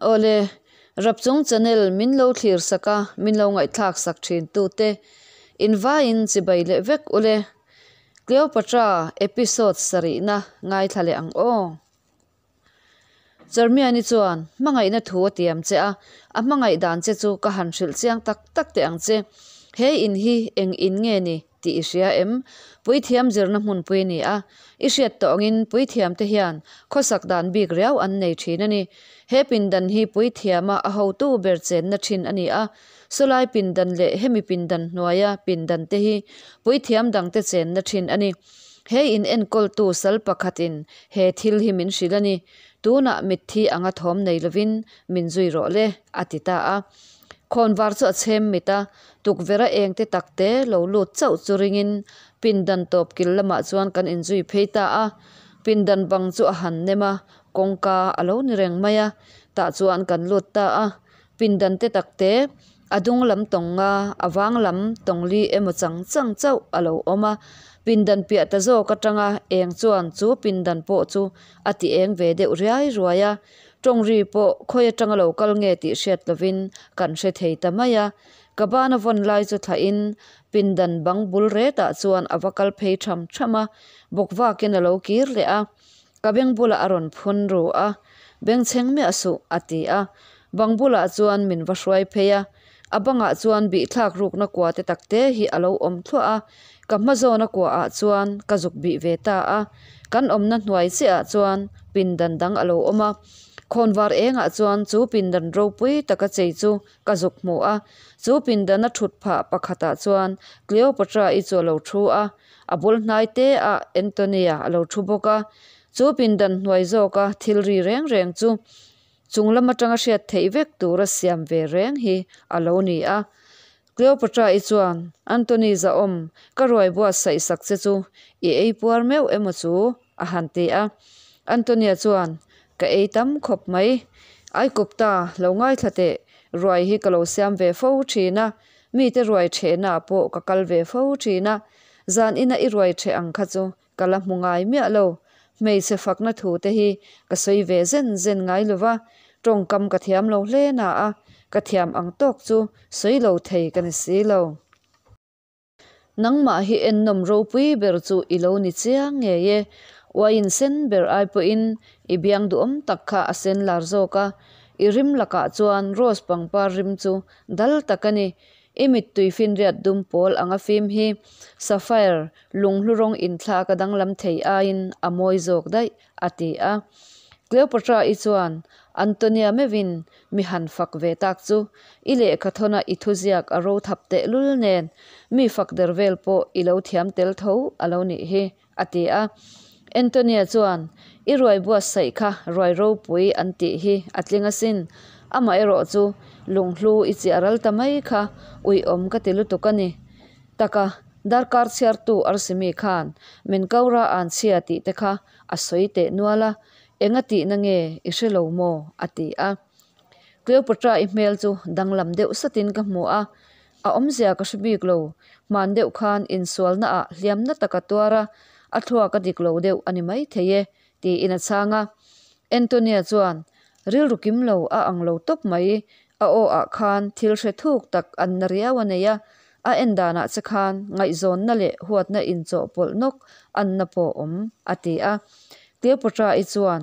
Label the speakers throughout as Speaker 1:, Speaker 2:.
Speaker 1: Awle, Rapchung channel min lo thlir sak a, min lo ngaihthlak sak thin tute in vaiin chibai leh vek ule. Cleopatra episode sarihna ngaithla leh ang aw. Charmiani chuan hmangaihna thu a tiam che a, a hmangaih dan che chu ka han hrilh chiang tak tak teh ang che. He in hi eng in nge ni tih i hria em? Puithiam zirna hmunpui a ni a, i hriat tawh angin puithiamte hian khawsak dan bik riau an nei thin a ni. He pindan hi puithiama a hotu ber chenna thin a ni a, sawlai pindan leh hemi pindan hnuaia pindan te hi puithiam dangte chenna thin a ni. He in enkawltu sal pakhatin he thil hi min hrilh a ni. Tunah mitthi anga thawm nei lovin min zui rawh le, a ti ta a. Khawnvar chu a chhem mit a, tukverh a eng te tak te lo lut chauh chu ringin pindan tawp kil lamah chuan kan inzui phei ta a. Pindan bang chu a han nem a, kawngka a lo ni reng mai a, tah chuan kan lut ta a. Pindan te tak te a dung lam tawng nga, a vang lam tawng li emaw chang chang chauh a lo awm a. Pindan piah ta zawk atanga eng chuan chu pindan pawh chu a ti eng ve deuh riai ruai a. Tawng ri pawh khawi atanga lo kal nge tih hriat lovin kan hre thei ta mai a. Ka bana vawn lai chu thlahin pindan bang bul retah chuan a va kal phei tham tham a, bawk vakin a lo kir leh a. Ka beng bulah a rawn phun ru a, Bengchheng miah suh, a ti a. Bang bulah chuan min va hruai phei a, a bangah chuan bihthlak rukna kua te tak te hi a lo awm thluah a, ka hma zawna kuaah chuan ka zuk bih ve ta a. Kan awmna hnuai chiahah chuan pindan dang a lo awm a, khawnvar engah chuan chu pindan ropui taka chei chu ka zuk hmu a. Chu pindana thut phah pakhatah chuan Cleopatra-i chu a lo thu a, a bul hnai te ah Antonia a lo thu bawk a. Chu pindan hnuai zawka thil ri reng reng chu chung lam atanga hriat theih vek tura siam ve reng hi a lo ni a. Cleopatra-i chuan, Antony zahawm, ka ruai buatsaih sak che chu i ei puar meuh emaw chu? a han ti a. Antonia chuan, Ka ei tam khawp mai. Aikupta, lo ngaithla teh, ruai hi ka lo siam ve fo thin a, mite ruai thehnaah pawh ka kal ve fo thin a, zan ina i ruai theh ang kha chu ka la hmu ngai miah lo. Hmeichhe fakna thu te hi ka sawi ve zen zen ngai lo va, tawngkam ka thiam lo hle na a, ka thiam ang tawk chu sawi lo thei ka ni si lo. Nangmah hi ennawm ropui ber chu i lo ni chiang ngei e. Uaiin sen ber ai pawhin i biang duhawm tak kha a sen lar zawk a, i rim lakah chuan rose pangpar rim chu dal tak a ni. I mittui finriat dum pawl anga fim hi sapphire lunghlu rawng inthlak a danglam thei aiin a mawi zawk daih, a ti a. Cleopatra-i chuan Antonia meuhin mi han fak ve tak chu i lehkha thawna i thuziak a ro thap tehlul nen mi fak der vel pawh i lo thiam tel tho a lo nih hi, a ti a. Antonia chuan, I ruai buatsaih kha ruai ropui an tih hi a tling asin. Amaherawh chu lunghlu i chiah ral ta mai kha uiawm ka ti lutuk a ni. Taka, darkar chhiartu Arsimi khan min kaura an chhia tih te kha a sawi teh nual a, enga tihna nge i hre lo maw? a ti a. Cleopatra-i hmel chu danglam deuh satin ka hmu a, a awmzia ka hre bik lo. Hman deuh khan insualnaah hliamna taka tuar a, a thluak a dik lo deuh a ni maithei e, tiin a chhang a. Antonia chuan, Rilru kim lo a ang lo tawp mai, a aw ah khan thil hre thuk tak an na riau a nei a, a en danah che khan ngaihzawnna leh huatna inchawhpawlh nawk an na pawh awm, a ti a. Cleopatra-i chuan,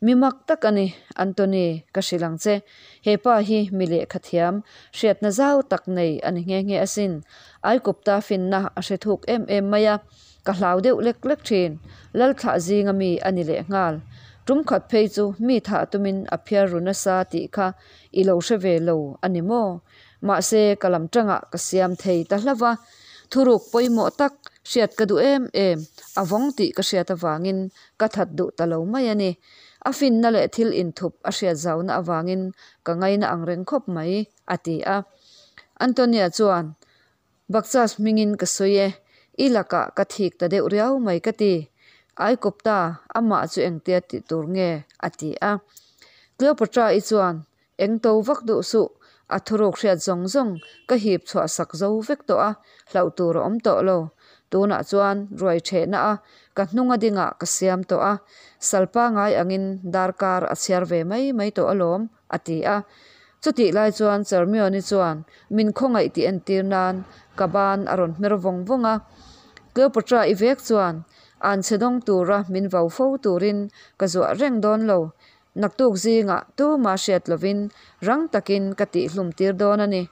Speaker 1: Mi mak tak a ni, Anthony, ka hrilh ang che. He pa hi mi lehkha thiam, hriatna zau tak nei a ni nghe nghe asin. Aikupta finna a hre thuk em em mai a, ka hlau deuh lek lek thin. Lalthlah zinga mi a ni leh nghal. Tum khat phei chu mi thah tumin a phiar ru nasa tih kha i lo hre ve lo a ni maw? Mahse, ka lam tangah ka siam thei ta hlauh va. Thuruk pawimawh tak hriat ka duh em em, a vawng tih ka hriat avangin ka that duh ta lo mai a ni. A finna leh thil inthup a hriat zauna avangin ka ngaina ang reng khawp mai, a ti a. Antonia chuan, Bakchas hmingin ka sawi e, i lakah ka thik ta deuh riau mai ka ti. Aikawpta, amah chu engtia tih tur nge? a ti a. Cleopatra-i chuan, Eng to vak duh suh, a thuruk hriat zawng zawng ka hip chhuah sak zo vek tawh a, hlauh tur a awm tawh lo. Tunah chuan ruai thehna a ka hnung a dingah ka siam tawh a, sal pangai angin darkar a chhiar ve mai mai tawh alawm, a ti a. Chutih lai chuan Charmion-i chuan min khawngaih tih entir nan ka ban a rawn hmer vawng vawng a. Cleopatra-i vek chuan anchhe dawng tura min vau fo turin ka zuah reng dawn lo. Naktuk zingah tuma hriat lovin rang takin ka tihhlum tir dawn a ni.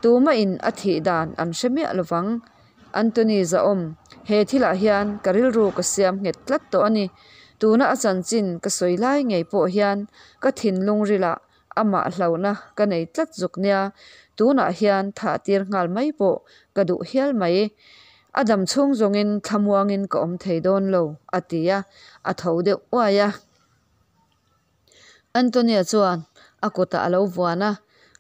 Speaker 1: Tumahin a thih dan an hre miah lovang. Anthony zahawm, he thilah hian ka rilru ka siam nghet tlat tawh a ni. Tuna a chanchin ka sawi lai ngei pawh hian ka thinlung rilah amah hlauhna ka nei tlat zuk nia, tunah hian thah tir nghal mai pawh ka duh hial mai. A dam chhung zawngin thlamuangin ka awm thei dawn lo, a ti a, a tho deuh uai a. Antonia chuan a kutah a lo vuan a,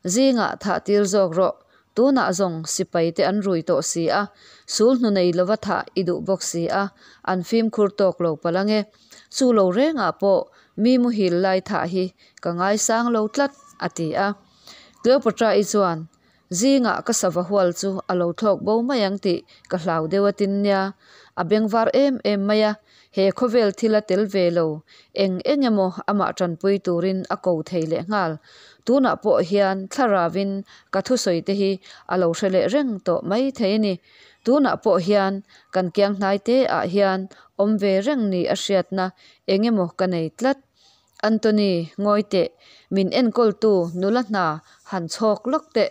Speaker 1: Zingah thah tir zawk rawh, tunah zawng sipai te an rui tawh si a, sul hnu nei lova thah i duh bawk si a, an fimkhur tawk lo palh ange. Chu lo rengah pawh mi muhil lai thah hi ka ngaisang lo tlat, a ti a. Cleopatra-i chuan, Zingah ka sava hual chu a lo thlawk bo mai ang tih ka hlau deuh a tin nia. A bengvar em em mai a, he khawvel thil a tel ve lo, eng eng emaw amah tanpui turin a ko thei leh nghal. Tunah pawh hian thlaravin ka thusawi te hi a lo hre leh reng tawh mai thei a ni. Tunah pawh hian kan kiang hnai te ah hian awm ve reng ni a hriatna eng emaw ka nei tlat. Anthony, ngawi teh, min enkawltu nula hna han chhawk lawk teh.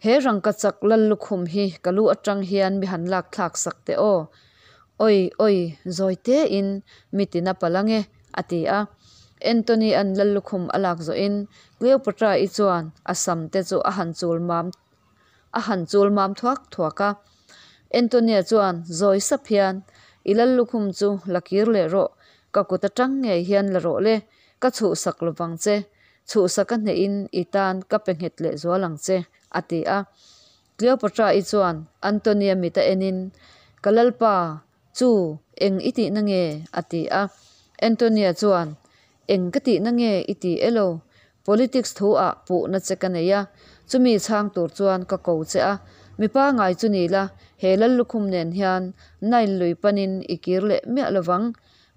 Speaker 1: He rangka chak lal lukhum hi ka lu atang hian mi han lak thlak sak teh aw. Oi, oi, zawi tein mi tina palh ange, a ti a. Anthony-a'n lal lukhum a lak zawhin Cleopatra-i chuan a sam te chu a han chul mam A han chul mam thuak thuak a. Antonia chuan zawi sap hian, I lal lukhum chu la kir leh rawh, ka kut atang ngei hian la rawh le, ka chhuhsak lovang che, chhuhsak a hnehin i tan ka pe nghet leh zual ang che, a ti a. Cleopatra-i chuan Antonia mit a enin, Ka lalpa, chu eng i tihna nge? a ti a. Antonia chuan, Eng ka tihna nge i ti elo? Politics thu ah puhna che ka nei a, chumi chhang tur chuan ka ko che a, mipa ngai chu ni la, he lal lukhum nen hian Nile lui panin i kir leh miah lovang.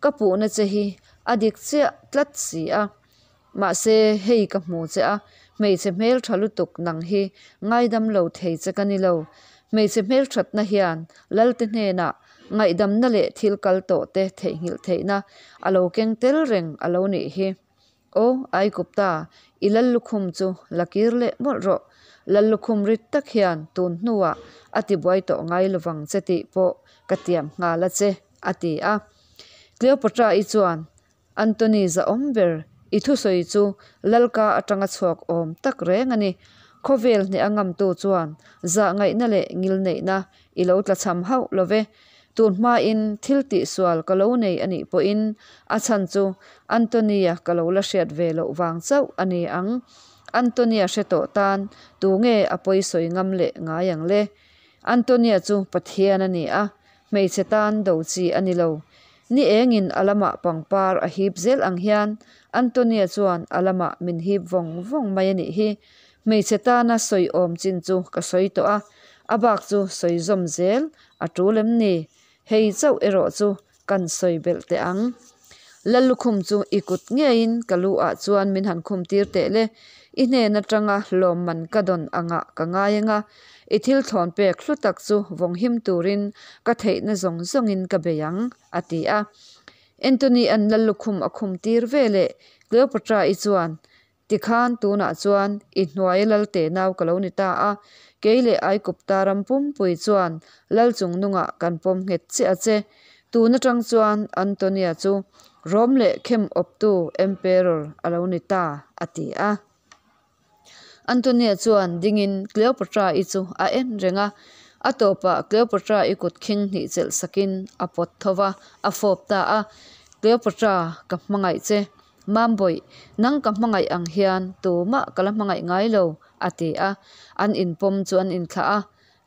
Speaker 1: Ka puhna che hi a dik chiah tlat si a. Mahse, hei ka hmu che a, hmeichhe hmeltha lutuk nang hi ngaidam lo thei che ka ni lo. Hmeichhe hmelthatna hian Lalte hnenah ngaihdamna leh thil kal tawh te theihnghilh theihna a lo keng tel reng a lo nih hi. Aw, Aigupta, i lal lukhum chu la kir leh mawlh rawh. Lal lukhum rit tak hian tun hnuah a tibuai tawh ngai lovang che tih pawh ka tiam nghal a che, a ti a. Cleopatra-i chuan Anthony zahawm ber, i thusawi chu Lalka atanga chhuak awm tak reng a ni. Khawvel hneh a ngamtu chuan zahngaihna leh ngilneihna i lo tlachham hauh lo ve. Tun hmain thil tihsual ka lo nei a nih pawhin a chhan chu Anthony-a ka lo la hriat ve loh vang chauh a ni ang. Anthony-a hre tawh tan tu nge a pawi sawi ngam leh ngai ang le? Anthony-a chu Pathian a ni a, hmeichhe tan do chi a ni lo. Ni engin a lamah pangpar a hip zel ang hian Antonia chuan a lamah min hip vawng vawng mai a nih hi. Hmeichhe tana sawi awm chin chu ka sawi tawh a, a bak chu sawi zawm zel a tul em ni? Hei chauh erawh chu kan sawi belh teh ang. Lallukhum chu i kut ngeiin ka lu ah chuan min han khum tir teh le. I hnen atanga lawmman ka dawn angah ka ngai anga, i thil thlawn pek hlu tak chu vawng him turin ka theihna zawng zawngin ka bei ang, a ti a. Anthony-a'n Lallukhum a khum tir ve leh Cleopatra-i chuan, Tikhan tunah chuan i hnuaia lal tehnau ka lo ni ta a, kei leh Aikupta ram pumpui chuan lal chungnungah kan pawm nghet chiah a che. Tun atang chuan Antonia chu Rom leh khem awptu Emperor a lo ni ta, a ti a. Antonia chuan dingin Cleopatra-i chu a en reng a, a tawpah Cleopatra-i kut khing hnih chelh sakin a pawt tho va, a fawp ta a, Cleopatra, ka hmangaih che. Mambawih, nang ka hmangaih ang hian tumah ka la hmangaih ngai lo, a ti a. An inpawm chu an inthlah a.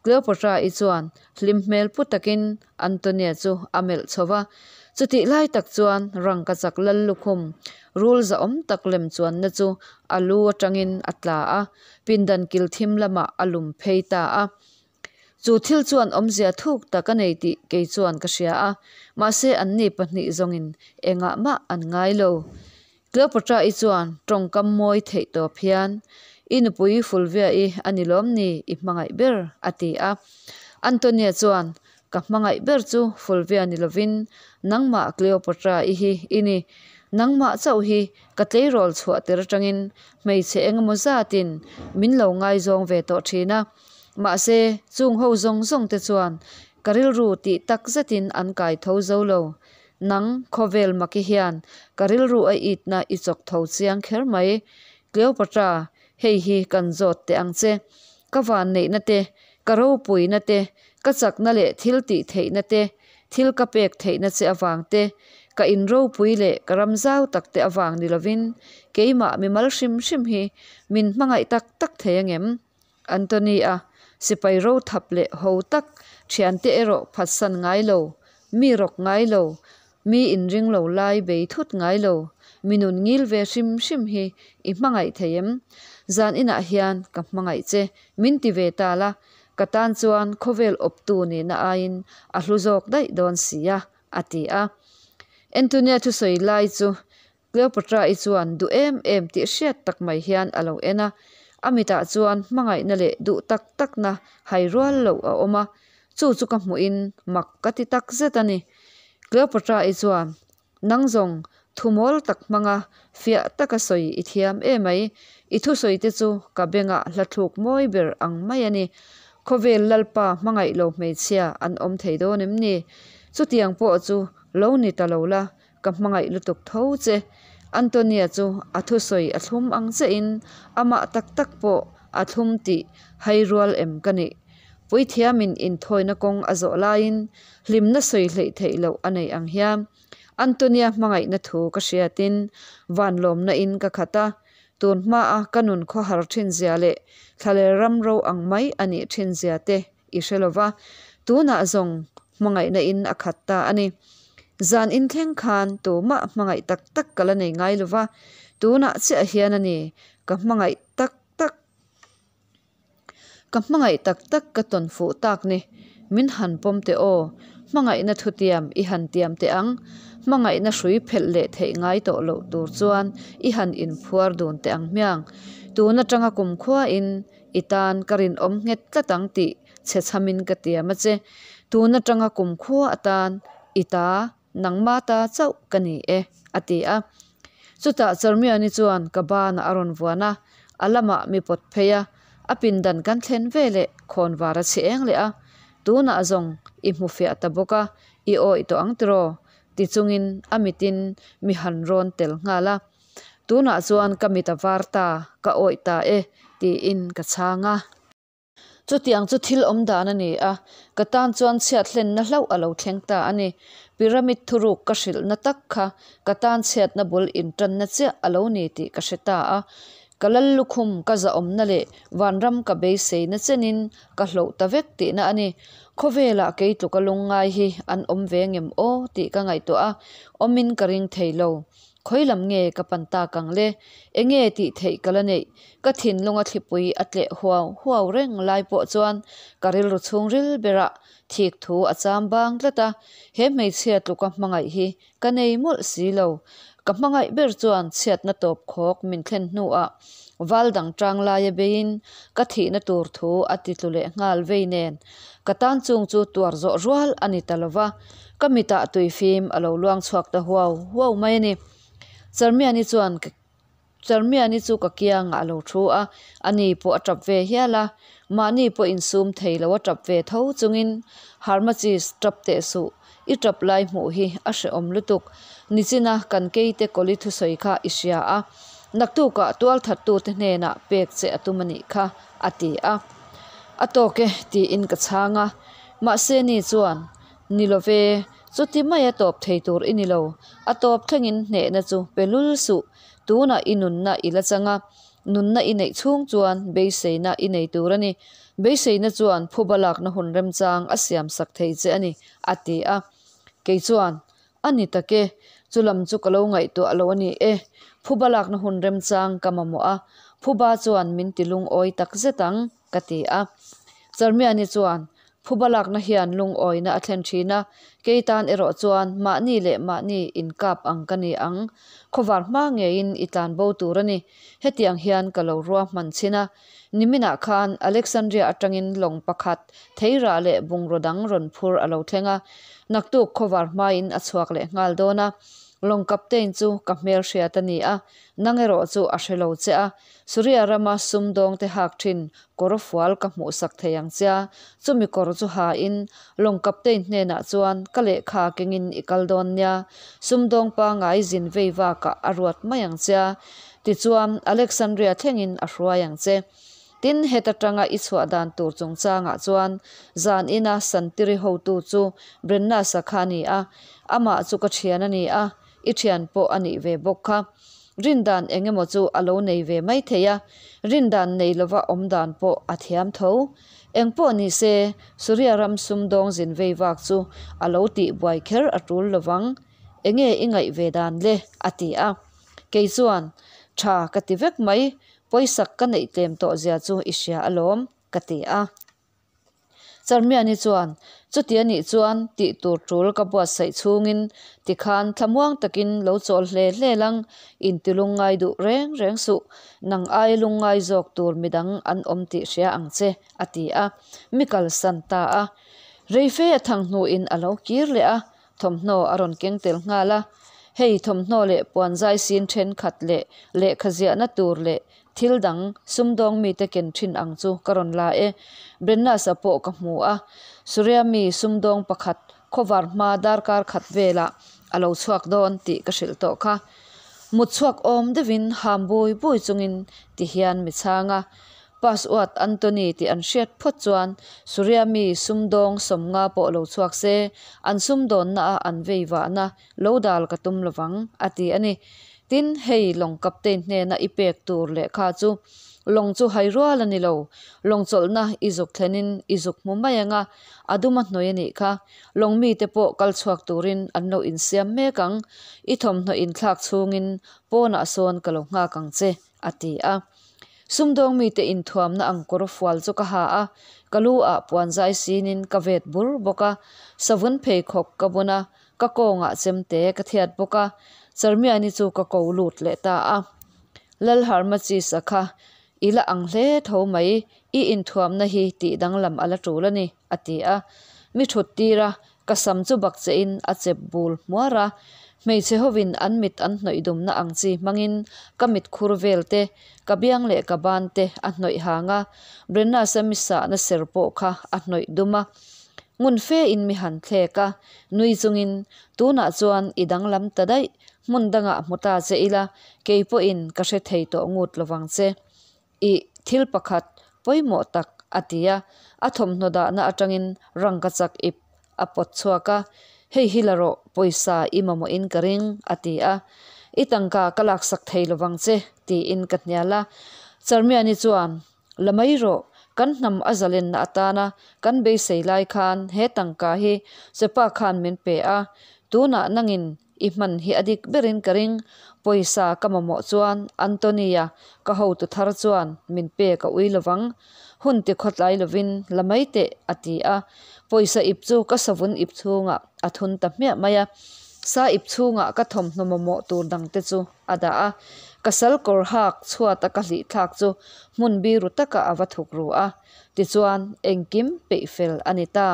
Speaker 1: Cleopatra-i chuan hlim hmel pu takin Antonia chu a melh chho va. Chutih lai tak chuan rangkachak lal lukhum rul zahawm tak lem chuanna chu a lu atangin a tla a, pindan kil thim lamah a lum phei ta a. Chu thil chuan awmzia thuk tak a nei tih kei chuan ka hria a, mahse anni pahnih zawngin engah mah an ngai lo. Cleopatra-i chuan tawngkam mawi theih tawp hian, I nupui Fulvia-i a ni lawm ni i hmangaih ber? a ti a. Antonia chuan, Ka hmangaih ber chu Fulvia ni lovin nangmah Cleopatra-i hi i ni. Nangmah chauh hi ka tleirawl chhuah tir atangin hmeichhe engemaw zatin min lo ngaizawng ve tawh thin a. Mahse, chung ho zawng zawng te chuan ka rilru tih tak zetin an kai tho zo lo. Nang, khawvel maki hian ka rilru a itna i chawk tho chiang kher mai. Cleopatra, hei hi kan zawt teh ang che. Ka vanneihna te, ka ropuina te, ka chakna leh thil tih theihna te, thil ka pek theihna che avang te, ka in ropui leh ka ram zau tak te avang ni lovin keimah mimal hrim hrim hi min hmangaih tak tak thei angem? Anthony-a sipai ro thap leh ho tak thiante erawh phatsan ngai lo, mi rawk ngai lo, mi inring lo lai bei thut ngai lo, mi nun ngil ve hrim hrim hi i hmangaih thei em? Zan inah hian ka hmangaih che, min ti ve ta la, ka tan chuan khawvel awptu nihna aiin a hlu zawk daih dawn si a, a ti a. Antonia thusawi lai chu Cleopatra-i chuan duh em em tih hriat tak mai hian a lo en a, a mitah chuan hmangaihna leh duh tak takna hai rual loh a awm a, chu chu ka hmuhin mak ka ti tak zet a ni. Cleopatra-i chuan, Nang zawng thu mawl tak hmanga fiah taka sawi i thiam emai, i thusawi te chu ka bengah hla thluk mawi ber ang mai a ni. Khawvel Lalpa hmangaih lo hmeichhia an awm thei dawn em ni? Chutiang pawh chu lo ni ta lo la, Ka hmangaih lutuk tho che. Antonia chu a thusawi a thlum ang chiahin amah tak tak pawh a thlum tih hai rual em ka nih. Puithiamin inthawina kawng a zawh laiin hlimna sawi hleih theih loh a nei ang hian Antonia hmangaihna thu ka hriatin vanlawmna in ka khat a, tun hmaa ka nun khawhar thin zia leh thlaler ram ro ang mai a nih thin zia te i hre lo va, tunah zawng hmangaihna in a khat ta a ni. Zan inthleng khan tumah hmangaih tak tak ka la nei ngai lo va, tunah chiah hian a ni ka hmangaih tak tak. Ka hmangaih tak tak ka tawn fuh tak ni. Min han pawm teh aw, hmangaihna thutiam i han tiam teh ang, hmangaihna hrui phelh leh theih ngai tawh loh tur chuan i han inphuar dun teh ang hmiang. Tun atanga kumkhuain I tan ka rinawm nghet tlat ang tih chhe chhamin ka tiam a che. Tun atanga kumkhua atan i ta, nangma ta chauh ka ni e, a ti a. Chutah Charmiani chuan ka banah a rawn vuan a, a lamah mi pawt phei a, a pindan kan thlen veleh khawnvar a chhi eng leh a. Tunah zawng i hmu fiah ta bawk a, i awih tawh ang tiraw? ti chungin a mitin mi han rawn tel nghal a. Tunah chuan ka mit a var ta, ka awih ta e, tiin ka chhang a. Chutiang chu thil awm dan a ni a, ka tan chuan chhiat hlenna hlauh a lo thleng ta a ni. Pyramid thuruk ka hrilhna tak kha ka tan chhiatna bul intanna chiah a lo ni tih ka hre ta a. Ka lal lukhum ka zahawmna leh vanram ka beiseina chenin ka hloh ta vek tihna a ni. Khawvelah kei tluka lungngai hi an awm ve ngem aw tih ka ngaihtuah a, awmin ka ring thei lo. Khawi lam nge ka pan tak ang le? Enge tih theih ka la neih? Ka thinlunga thlipui a tleh huau huau reng lai pawh chuan ka rilru chhungril berah thik thu a cham bang tlat a, he hmeichhia tluka hmangaih hi ka nei mawlh si lo. Ka hmangaih ber chuan chhiatna tawp khawk min thlen hnuah val dang tang laia beiin ka thihna tur thu a ti tlu leh nghal vei nen ka tan chung chu tuar zawh rual a ni ta lova. Ka mitah tuifim a lo luang chhuak ta huau huau mai a ni. Charmiani chuan Charmiani chu ka kiangah a lo thu a, ani pawh a tap ve hial a, mahni pawh insum thei lo a tap ve tho chungin Harmachis tap teh suh, i tap lai hmuh hi a hrehawm lutuk. Nichina kan keite kawli thusawi kha i hria a, naktukah tualthattute hnenah pek che a tum a nih kha, a ti a. A tawk e, tiin ka chhang a. Mahse ni chuan, Ni lo ve, chuti mai a tawp thei tur i ni lo. A tawp thlengin hnehna chu pe lul suh. Tunah i nunna i la chang a, nunna i neih chhung chuan beiseina i nei tur a ni. Beiseina chuan phuba lakna hun remchang a siam sak thei che a ni, a ti a. Kei chuan, A ni tak e, chu lam chu ka lo ngaihtuah lo a ni e. Phuba lakna hun remchang ka mamawh a, phuba chuan min ti lungawi tak zet ang, ka ti a. Charmiani chuan. Phuba lakna hian lungawina a thlen thin a, kei tan erawh chuan mahni leh mahni inkap ang ka ni ang. Khawvar hma ngeiin i tlanbo tur a ni. Hetiang hian ka lo ruahman chhin a, niminah khan Alexandria atangin lawng pakhat theirah leh bungraw dang rawn phur a lo thleng a, naktuk khawvar hmain a chhuak leh nghal dawn a. Lawng captain chu ka hmelhriat a ni a, nang erawh chu a hre lo che a. Suria rama sumdawngte hak thin kawr fual ka hmuhsak thei ang che a, chumi kawr chu hain lawng captain hnenah chuan ka lehkha kengin i kal dawn nia, sumdawng pangai zin vei vakah a ruat mai ang che a, tichuan Alexandria thlengin a hruai ang che. Tin, heta tanga i chhuah dan tur chungchangah chuan zan ina santiri hotu chu Brennus-a kha a ni a, amah chu ka thian a ni a, i thian pawh a nih ve bawk kha. Rindan eng emaw chu a lo nei ve mai thei a, rindan nei lova awm dan pawh a thiam tho. Eng pawh ni se, Suria ram sumdawng zin vei vak chu a lo tih buai kher a tul lovang. Enge i ngaih ve dan le? a ti a. Kei chuan, Tha ka ti vek mai, pawisak ka neih tlem tawh zia chu i hria alawm, ka ti a. Charmiani chuan, Chuti a nih chuan tih tur tul ka buatsaih chhungin tikhan thlamuang takin lo chawl hle hle lang, inti lungngai duh reng reng suh, nang aia lungngai zawk tur midang an awm tih hria ang che, a ti a. Mi kalsan ta a. Reife a thang hnuin a lo kir leh a, thawmhnaw a rawn keng tel nghal a. Hei thawmhnaw leh puanzai sin thenkhat leh lehkha ziahna tur leh Thil dang, sumdawng mite ken thin ang chu ka rawn la e. Brennas-a pawh ka hmu a, Suria mi sumdawng pakhat khawvar hma darkar khat velah a lo chhuak dawn tih ka hrilh tawh kha. Mut chhuak awm deuhin ham bui bui chungin ti hian mi chhang a. Password Anthony tih an hriat phawt chuan Suria mi sumdawng sawmnga pawh lo chhuak se, an sumdawnna a an vei vahna lo dal ka tum lovang, a ti a ni. Tin, hei lawng captain hnena i pek tur lehkha chu lawng chu hai rual a ni lo. Lawng chawlhna i zuk thlenin i zuk hmu mai ang a, a dum a hnawih a nih kha. Lawng mite pawh kal chhuak turin an lo insiam mek ang. I thawmhnaw inthlak chhungin pawnah sawn ka lo nghak ang che, a ti a. Sumdawng mite inthuamna ang kawr fual chu ka ha a, ka lu ah puan zai sinin ka vet bur bawk a, savun pheikhawk ka bun a, Ka kawngah chemte ka thiat bawk a, Charmiani chu ka ko lut leh ta a. Lalharmachis-a kha i la ang hle tho mai, i inthuamna hi tih danglam a la tul a ni, a ti a. Mi thut tir a, ka sam chu bak chein a chep bul hmuar a. Hmeichhe hovin an mit an hnawih dumna ang chi hmangin ka mit khur vel te, ka biang leh ka ban te a hnawih hang a, Brennas-a mi sahna ser pawh kha a hnawih dum a. Ngun fe in mi han thlek a, nui chungin, Tunah chuan i danglam ta daih, hmun dangah hmu ta che ila, kei pawhin ka hre thei tawh ngut lovang che. Ih, thil pakhat pawimawh tak, a ti a, a thawmhnaw dahna atangin rangka chak ip a pawt chhuak a, Hei hi la rawh, pawisa i mamawhin ka ring, a ti a. I tangka ka laksak thei lovang che, tiin ka hnial a. Charmiani chuan, La mai rawh, kan hnam a zalenna atana kan beisei lai khan he tangka hi Chepa khan min pe a, tunah nangin i hman hi a dik berin ka ring, pawisa ka mamawh chuan Antonia ka hotu thar chuan min pek a ui lovang, hun ti khawtlai lovin la mai teh a ti a, pawisa ip chu ka savun ip chhungah a thun ta hmiah mai a, sa ip chhungah ka thawmhnaw mamawh tur dangte chu. a dah a, ka sal kawr hak chhuat a ka hlih thlak chu hmun biru takah a va thuk ru a, tichuan engkim peih fel a ni ta.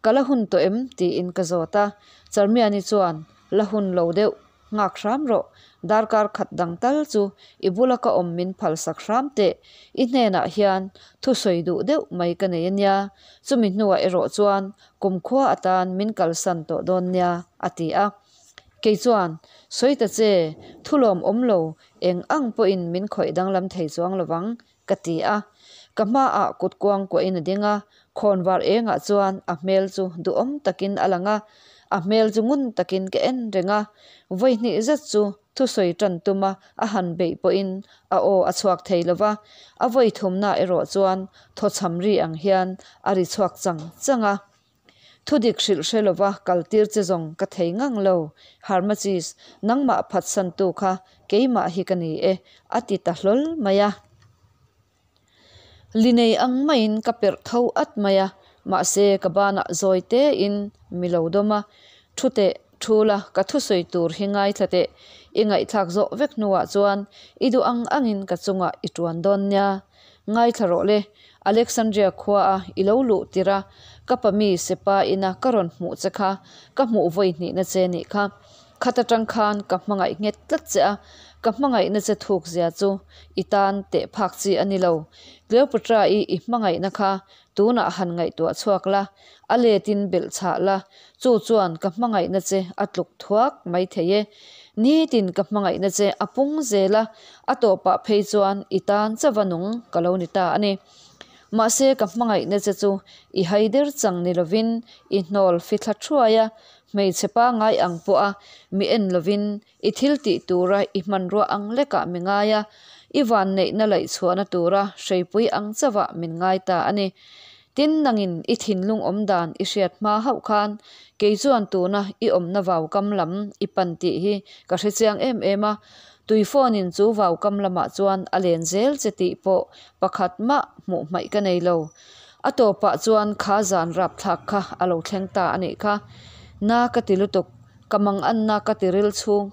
Speaker 1: Ka la hun tawh em? tiin ka zawt a, Charmiani chuan la hun lo deuh nghak hram rawh, darkar khat dang tal chu i bula ka awm min phal sak hram teh, i hnenah hian thusawi duh deuh mai ka nei a nia, chumi hnuah erawh chuan kumkhua atan min kalsan tawh dawn nia, a ti a. Kei chuan, Sawi ta che, thulawm awm lo, eng ang pawhin min khawih danglam thei chuang lovang, ka ti a. Ka hmaah kut kuang kuahin a ding a, khawnvar engah chuan a hmel chu duhawm takin a lang a, a hmel chu ngun takin ka en reng a. Vawihnih zet chu thusawi tan tuma a han beih pawhin a aw a chhuak thei lova, a vawithumna erawh chuan thawchham ri ang hian a ri chhuak chang chang a. Thudik hrilh hre lova kal tir che zawng ka thei ngang lo, Harmachis, nangmah phatsantu kha keimah hi ka ni e, a ti ta hlawl mai a. Li nei ang maiin ka perh tho at mai a, Mahse ka banah zawi te in mi lo dawm a, Thu teh, thu la, ka thusawi tur hi ngaithla teh, i ngaihthlak zawh vek hnuah chuan i duh ang angin ka chungah i tuan dawn nia. Ngaithla rawh le, Alexandria khua a i lo luh tirh a, ka pa mi Sepa ina ka rawn hmuh che kha, ka hmuh vawi hnihna che nih kha. Khat atang khan ka hmangaih nghet tlat che a, ka hmangaihna che thuk zia chu i tan teh phak chi a ni lo. Cleopatra-i i hmangaihna kha tunah han ngaihtuah chhuak la, a letin belh chhah la, chu chuan ka hmangaihna che a tluk thuak mai thei e. Nitin ka hmangaihna che a pung zel a, a tawpah phei chuan i tan chauva nung ka lo ni ta a ni. Mahse ka hmangaihna che chu i haider chang ni lovin i hnawl fithla thuai a, Hmeichhe pangngai ang pawha mi en lovin i thil tih tura i hmanrua ang lekah mi ngai a, i vanneihna laihchhuahna tura hreipui ang chauhah min ngai ta a ni. Tin, nangin i thinlung awm dan i hriat hma hauh khan kei chuan tuna i awmna vaukam lam i pan tih hi ka hre chiang em em a, tui phone-in chu vaukam lamah chuan a len zel che tih pawh pakhat mah hmuh hmaih ka nei lo. A tawpah chuan kha zan rapthlak kha a lo thleng ta a nih kha. Na ka ti lutuk, ka manganna ka ti ril chhung,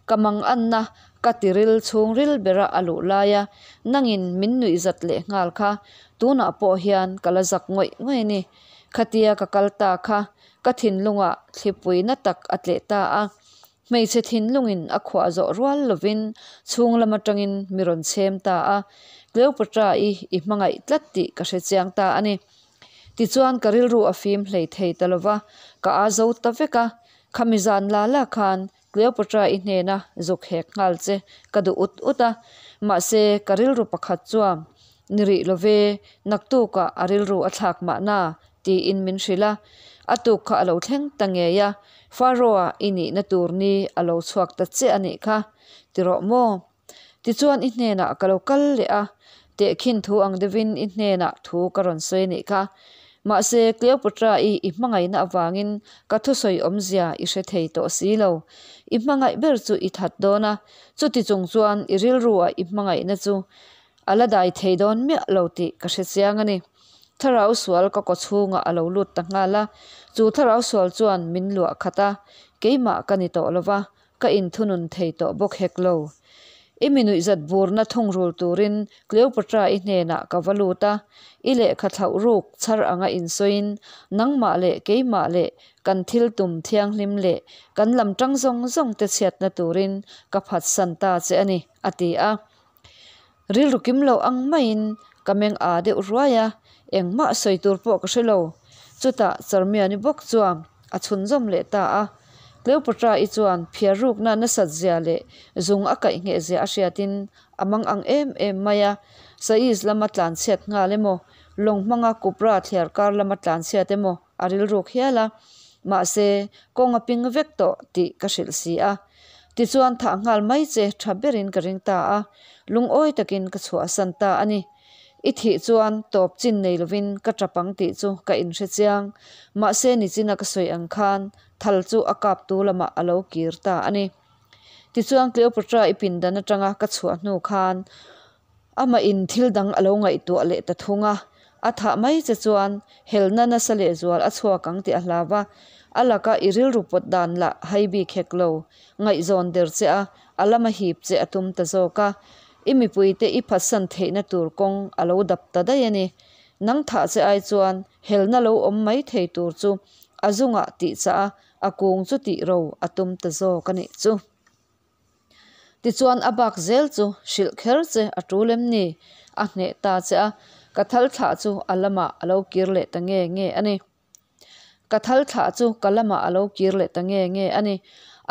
Speaker 1: ka manganna ka ti ril chhung ril bera a luh lai a, nangin min nuih zat leh nghal kha, tunah pawh hian ka la zak ngawih ngawih a ni. Khatia ka kal ta kha ka thinlungah thlipui na tak a tleh ta a. Hmeichhe thinlungin a khuah zawh rual lovin chhung lam atangin mi rawn chhem ta a, Cleopatra-i i hmangaih tlat tih ka hre chiang ta a ni. Tichuan ka rilru a fim hlei thei ta lova, ka a zo ta vek a, khami zan la la khan Cleopatra-i hnena zuk hek nghal che ka duh ut ut a, mahse ka rilru pakhat chuan ni rih love, naktukah a rilru a thlak mahna tiin min hrilh a, a tuk kha a lo thleng ta ngei a, Pharaoh-a i nihna tur ni a lo chhuak ta che a nih kha, ti rawh maw? Tichuan i hnenah ka lo kal leh a, tehkhin thu ang deuhin i hnenah thu ka rawn sawi a nih kha. Mahse, Cleopatra-i i hmangaihna avangin ka thusawi awmzia i hre thei tawh si lo. I hmangaih ber chu i that dawn a, chuti chung chuan i rilru-a i hmangaihna chu a la dai thei dawn miah lo tih ka hre chiang a ni. Thlarau sual ka kaw chhungah a lo lut ta nghal a, chu thlarau sual chuan min luah khat a, keimah ka ni tawh lova, ka inthunun thei tawh bawk hek lo. I mi nuihzat burna thungrul turin Cleopatra-i hnenah ka va lut a, i lehkha thlauh ruk chhar anga insawiin nangmah leh keimah leh kan thil tum thianghlim leh kan lam tang zawng zawng te chhiatna turin ka phatsan ta che a ni, a ti a. Rilru kim lo ang maiin ka meng aa deuh ruai a, engmah sawi tur pawh ka hre lo. Chutah Charmiani bawk chuan a chhunzawm leh ta a. Cleopatra-i chuan phiar rukna nasat zia leh zung a kaih ngheh zia a hriatin a mang ang em em mai a. Saiz lama tlanchhiat nghal emaw, lawng hmanga Kupra thliar kar lama tlanchhiat emaw a rilruk hial a. Mahse, kawng a ping vek tawh tih ka hrilh si a. Tichuan thah nghal mai che tha berin ka ring ta a, lungawi takin ka chhuahsan ta a ni. I thih chuan tawp chin nei lovin ka tap ang tih chu ka inhre chiang, mahse nichina ka sawi ang khan thal chu a kaptu lamah a lo kir ta a ni. Tichuan Cleopatra i pindan atanga ka chhuah hnu khan Amah in thil dang a lo ngaihtuah leh ta thung a, a thah mai che chuan helna nasa lehzual a chhuak ang tih a hlau a, a laka i rilru pawt dan lah hai bik hek lo, ngaihzawn der che a, a lama hip che a tum ta zawk a, i mipuite i phatsan theihna tur kawng a lo dap ta daih a ni. Nang thah che ai chuan helna lo awm mai thei tur chu a zungah tih chah a, a kung chu tih ro a tum ta zawk a nih chu. Tichuan a bak zel chu hrilh kher che a tul em ni? A hneh ta che a, ka thal thlah chu a lamah a lo kir leh ta nge nge a ni. Ka thal thlah chu ka lamah a lo kir leh ta nge nge a ni.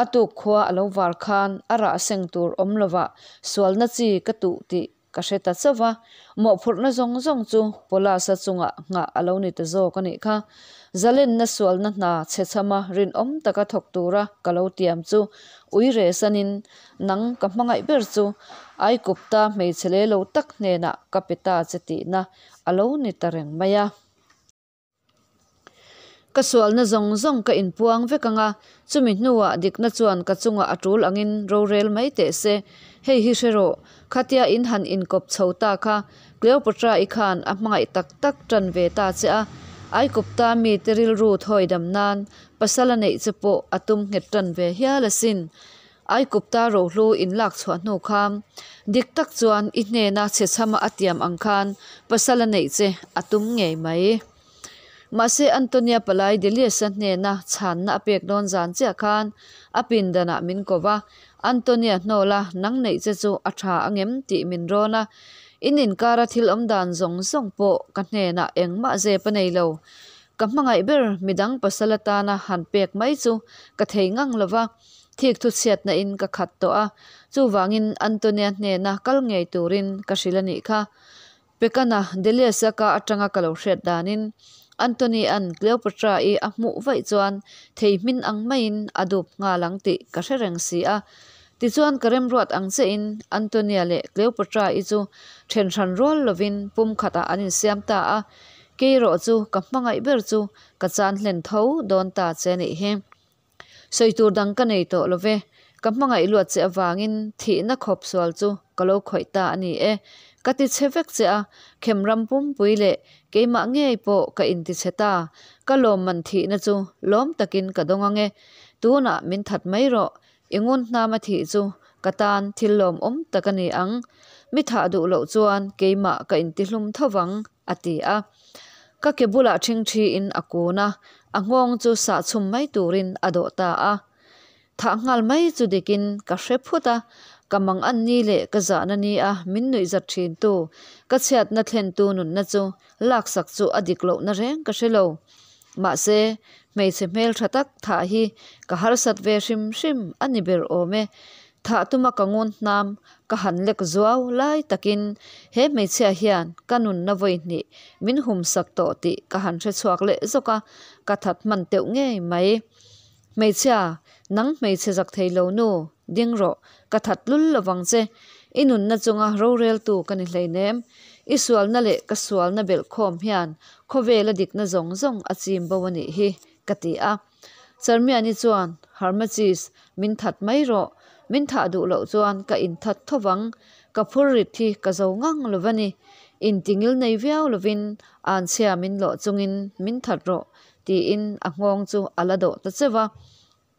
Speaker 1: A tuk khua a lo var khan a rah seng tur awm lovah sualna chi ka tuh tih Ka hre ta chauh va, mawhphurhna zawng zawng chu Paulus-a chungah nghah a lo ni ta zawk a nih kha. Zalenna sualna hna chhechhama rinawm taka thawk tura ka lo tiam chu ui reh sanin, Nang ka hmangaih ber chu Aikupta hmeichhe le lo tak hnenah ka pe ta che tihna a lo ni ta reng mai a. Ka sualna zawng zawng ka inpuang vek ang a, chumi hnuah dikna chuan ka chungah a tul angin rorel mai teh se. Hei hi hre rawh, khatia in han inkawp chho ta kha Cleopatra-i khan a hmangaih tak tak tan ve ta che a, Aikupta mite rilru thawi dam nan pasala neih che pawh a tum nghet tan ve hial asin. Aikupta rohlu in lak chhuah hnu khan dik tak chuan i hnena chhechhama a tiam ang khan pasala neih che a tum ngei mai. Mahse Antonia palai Delius-a hnena chhanna a pek dawn zan chiah khan a pindanah min ko va, Antonia hnawla nang neih che chu a tha angem tih min rawn a, in inkara thil awm dan zawng zawng pawh ka hnenah engmah zep a nei lo. Ka hmangaih ber midang pasal atana han pek mai chu ka thei ngang lo va, thik thu chhiatna in ka khat tawh a, chuvangin Antonia hnena kal ngei turin ka hrilh a nih kha. Pekana, Delius-a ka atanga ka lo hriat danin Antony-a'n Cleopatra-i a hmuh vaih chuan thei hmin ang maiin a dup nghal ang tih ka hre reng si a. Tichuan ka remruat ang chiahin Antonia leh Cleopatra-i chu then hran rual lovin pum khatah an insiam ta a, kei erawh chu ka hmangaih ber chu ka chan hlen tho dawn ta che a nih hi. Sawi tur dang ka nei tawh lo ve, ka hmangaih luat che avangin thihna khawp sual chu ka lo khawih ta a ni e. Ka ti chhe vek che a, khem ram pumpui leh keimah ngei pawh ka inti chhe ta, ka lawmman thihna chu lawm takin ka dawng ang e. Tunah min that mai rawh, i ngun hnama thih chu ka tan thil lawmawm tak a ni ang. Mi thah duh loh chuan keimah ka intihlum tho vang. A ti a. Ka ke bulah ṭhingṭhiin a kun a, a nghawng chu sah chhum mai turin a dawh ta a. Thah nghal mai chu dikin ka hre phut a, ka mang an ni leh ka zahna ni a min nuih zat ṭhintu, ka chhiatna thlentu nunna chu laksak chu a dik lohna reng ka hre lo. Mahse, hmeichhe hmelṭha tak thah hi ka harsat ve hrim hrim a ni ber awm e. Thah tuma ka ngun hnam ka han lek zuau lai takin he hmeichhia hian ka nunna vawi hnih min humsak tawh tih ka han hre chhuak leh zawk a, ka that hman teuh ngei mai. Hmeichhia, nang hmeichhe zak thei lo nu, ding rawh, ka that lul lovang che. I nunna chunga roreltu ka ni hleinem. I sualna leh ka sualna belhkhawm hian khawvela dikna zawng zawng a chim bo a nih hi, ka ti a. Charmiani chuan, Harmachis, min that mai rawh. Min thah duh loh chuan ka inthat tho vang. Ka phur rit hi ka zo ngang lo va ni. Intingil nei viau lovin anchhia min lawh chungin min that rawh, tiin a nghawng chu a la dawh ta cheuh va.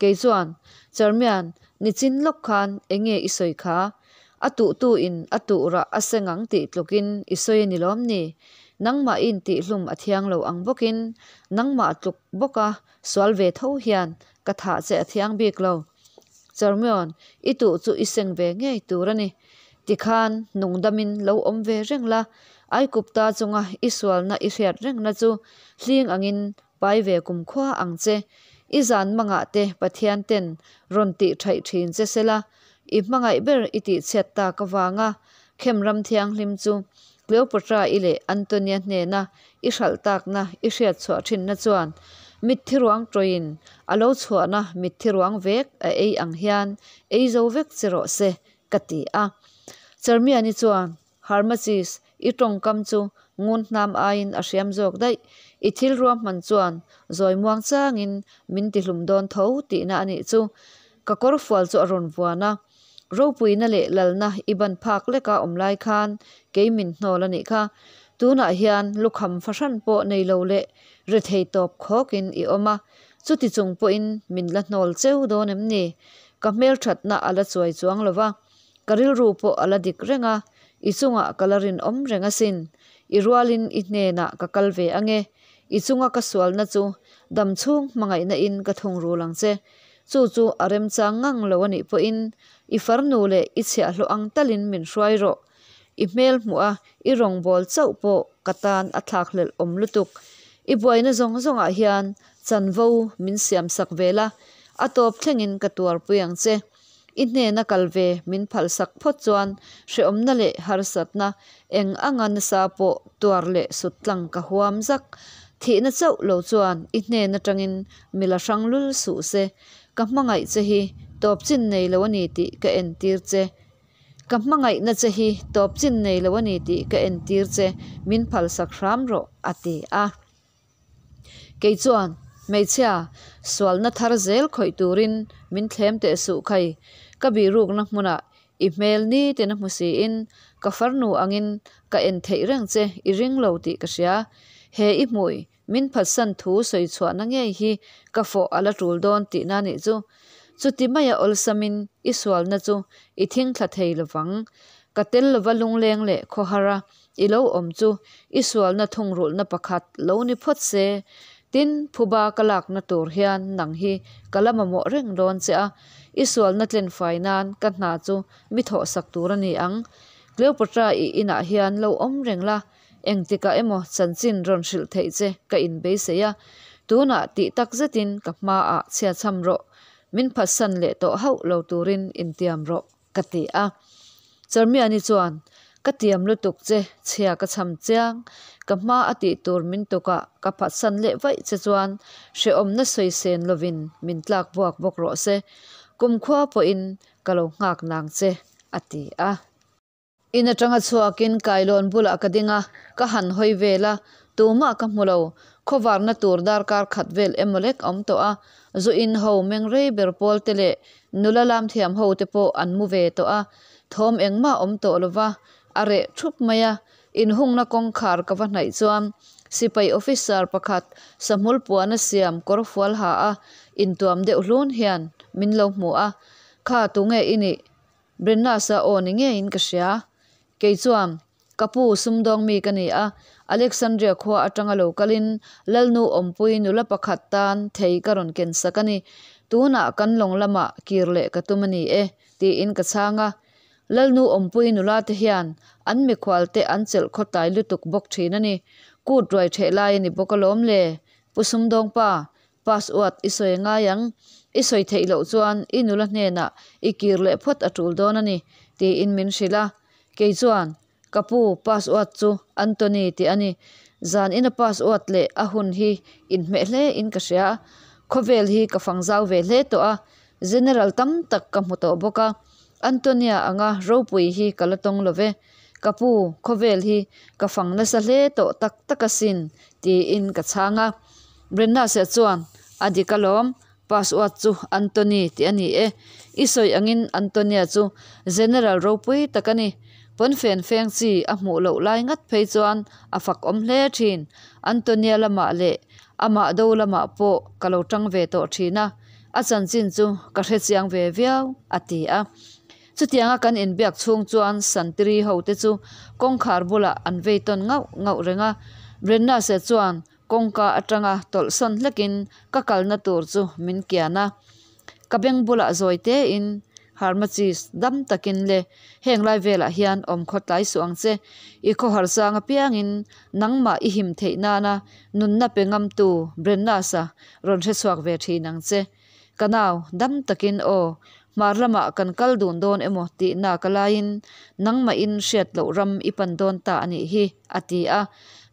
Speaker 1: Kei chuan, Charmian, nichin lawk khan enge i sawi kha? A tuhtu in a tuh rah a seng ang tih tlukin i sawi a ni lawm ni? Nangmah i intihhlum a thiang lo ang bawkin nangmah tluk bawka sual ve tho hian ka thah che a thiang bik lo. Charmion, i tuh chu i seng ve ngei tur a ni. Tikhan nungdamin lo awm ve reng la, Aikupta chunga i sualna i hriat rengna chu hling angin Pai ve kumkhua ang che. I zan mangah te Pathian ten rawn tih thaih thin che sela, i hmangaih ber i tih chhiat tak avanga khem ram thianghlim chu Cleopatra i leh Antonia hnena i hralh takna i hriat chhuah thinna chuan mitthi ruang tawin a lo chhuahna mitthi ruang vek a ei ang hian ei zo vek che rawh se ka ti a. Charmiani chuan Harmachis, i tawngkam chu ngun hnam aiin a hriam zawk daih. I thil ruahman chuan zawi muang changin min tihlum dawn tho tihna a nih chu. Ka kawrfual chu a rawn vuan a. Ropuina leh lalna i ban phak leka awm lai khan kei min hnawl a nih kha. Tunah hian lukham fahran pawh nei lo leh rethei tawp khawkin i awm a. Chuti chung pawhin min la hnawl cheu dawn em ni? Ka hmelthatna a la chuai chuang lo va. Ka rilru pawh a la dik reng a, i chungah ka la rinawm reng asin. I rualin i hnenah ka kal ve ange. I chunga ka sualna chu dam chhung hmangaihna in ka thungrul ang che. Chu chu a remchang ngang lo a nih pawhin i farnu leh i chhiahhlawh ang talin min hruai rawh. I hmel hmuh a i rawngbâwl chauh pawh ka tan a thlakhlelh awm lutuk. I buaina zawng zawngah hian chanvo min siamsak ve la, a tawp thlengin ka tuarpui ang che. I hnena kal ve min phalsak phawt chuan hrehawmna leh harsatna eng anga nasa pawh tuar leh sut tlang ka huam zak. Thihna chauh lo chuan i hnen atangin mi la hrang lul suh se. Ka hmangaih che hi tawp chin nei lo a ni tih ka entir che. Ka hmangaihna che hi tawp chin nei lo a ni tih ka entir che min phalsak hram rawh, a ti a. Kei chuan, Hmeichhia, sualna thar zel khawih turin min thlem teh suh khai. Ka bihrukna hmunah i hmel ni ten a hmu siin ka farnu angin ka en theih reng che i ring lo tih ka hria. He i hmui Min phatsan thu sawi chhuahna ngei hi ka fawh a la tul dawn tihna nih chu. Chuti maia awlsamin i sualna chu i thingthla thei lovang. Ka tel lova lungleng leh khawhara i lo awm chu i sualna thungrulhna pakhat lo ni phawt se. Tin, phuba ka lakna tur hian nang hi ka la mamawh reng dawn che a, i sualna tlenfai nan ka hna chu mi thawhsak tur a ni ang. Cleopatra i inah hian lo awm reng la, engtikah emaw chanchin rawn hrilh theih che ka inbeisei a, tunah tih tak zetin ka hmaah chhiachham rawh, min phatsan leh tawh hauh lo turin intiam rawh, ka ti a. Charmiani chuan, Ka tiam lutuk che, chhia ka chham chiang, ka hma a tih tur min tukah ka phatsan leh vaih che chuan hrehawmna sawi sen lovin min tlak buak bawk rawh se, kumkhua pawhin ka lo nghak nang che, a ti a. In atanga chhuakin kailawn bulah ka ding a, ka han hawi vel a, tumah ka hmu lo. Khawvarna tur darkar khat vel emaw lek a awm tawh a, zu in ho meng rei ber pawl te leh nula lam thiam ho te pawh an mu ve tawh a, thawm engmah a awm tawh lo va, a reh thup mai a. Inhungna kawngkhar ka va hnaih chuan sipai officer pakhat sahmul puana siam kawr fual ha a intuam deuh hlun hian min lo hmu a, Kha tunge i nih? Brennas-a aw ni ngeiin ka hria. Kei chuan, Ka pu, sumdawng mi ka ni a, Alexandria khua atanga lo kalin Lalnu awmpui nula pakhat tan thei ka rawn ken sak a ni. Tunah kan lawng lamah kir leh ka tum a ni e, tiin ka chhang a. Lalnu awmpui nula te hian an mikhual te an chelh khawtlai lutuk bawk thin a ni. Kut ruai theh lai a ni bawk alawm le, Pu Sumdawngpa, Password i sawi ngai ang, i sawi theih loh chuan i nula hnenah i kir leh phawt a tul dawn a ni, tiin min hrilh a. Kei chuan, Ka pu, password chu Anthony tih a ni. Zan ina password leh a hun hi inhmeh hle in ka hria. Khawvel hi ka fang zau ve hle tawh a, General tam tak ka hmu tawh bawk a. Antonia anga ropui hi ka la tawng lo ve. Ka pu, khawvel hi ka fang nasa hle tawh tak tak asin, tiin ka chhang a. Brennase chuan, A dik alawm, password chu Antony tih a ni e. I sawi angin Antonia chu General ropui tak a ni. Pawnfen feng chi a hmuh loh lai ngat phei chuan a fak awm hle thin. Antonia lamah leh amah do lamah pawh ka lo tang ve tawh thin a, a chanchin chu ka hre chiang ve viau, a ti a. Chutianga kan inbiak chhung chuan Santiri hote chu kawngkhar bulah an vei tawn ngauh ngauh reng a. Brennase chuan Kawngka atanga tawlhsawn hlekin ka kalna tur chu min kian a, ka beng bulah zawi tein Harmachis dam takin le heng lai velah hian awm khaw tlai suh ang che, i khawhar sang apiangin nangmah i him theih nana nunna pe ngamtu Brennasa rawn hrechhuak ve thin ang che. Ka nau, dam takin aw, hmar lamah kan kal dun dawn emaw tih nak a laiin nangmahin hriat loh ram i pan dawn ta a nih hi, a ti a.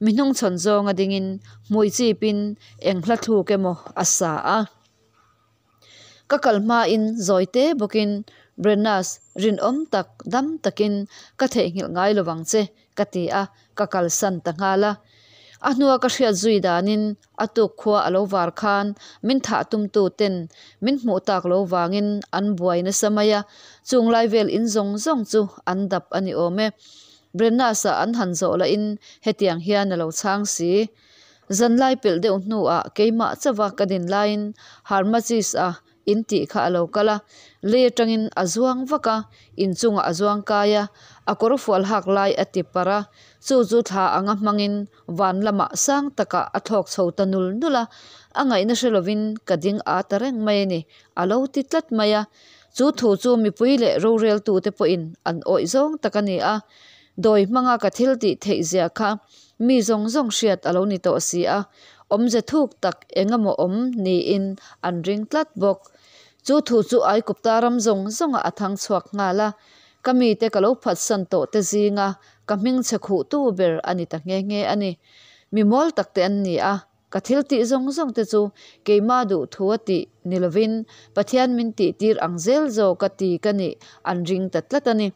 Speaker 1: Mi hnungchhawn zawnga dingin hmui chipin eng hla thluk emaw a sa a. Ka kal hmain zawi te bawkin, Brennas, rinawm tak, dam takin ka theihnghilh ngai lo vang che, ka ti a, ka kalsan ta nghal a. A hnua ka hriat zui danin A tuk khua a lo var khan min thah tumtu ten min hmuh tak lo vangin an buai nasa mai a, chung lai vel in zawng zawng chu an dap a ni awm e. Brennas-a an han zawh lahin hetiang hian a lo chhang si. Zanlai pelh deuh hnuah keimah chauha ka din laiin Harmachis-a In tih kha a lo kal a, lei atangin a zuang vak a, inchungah a zuang kai a, a kawr fual hak lai a ti parh a, chu chu thla anga hmangin van lamah sang takah a thlawk chho ta nul nul a, a ngaihna hre lovin ka ding a ta reng mai a ni, a lo ti tlat mai a. Chu thu chu mipui leh roreltute pawhin an awih zawng tak a ni a, dawi hmanga ka thil tih theih zia kha mi zawng zawng hriat a lo ni tawh si a, awmze thuk tak eng emaw awm niin an ring tlat bawk. Chu thu chu Aikupta ram zawng zawngah a thang chhuak nghal a, ka mite ka lo phatsan tawh te zinga ka hmingchhe khuhtu ber a ni ta nghe nghe a ni. Mi mawl tak te an ni a, Ka thil tih zawng zawng te chu keimah duh thu a tih ni lovin Pathian min tih tir ang zel zawk a ti ka nih an ring ta tlat a ni.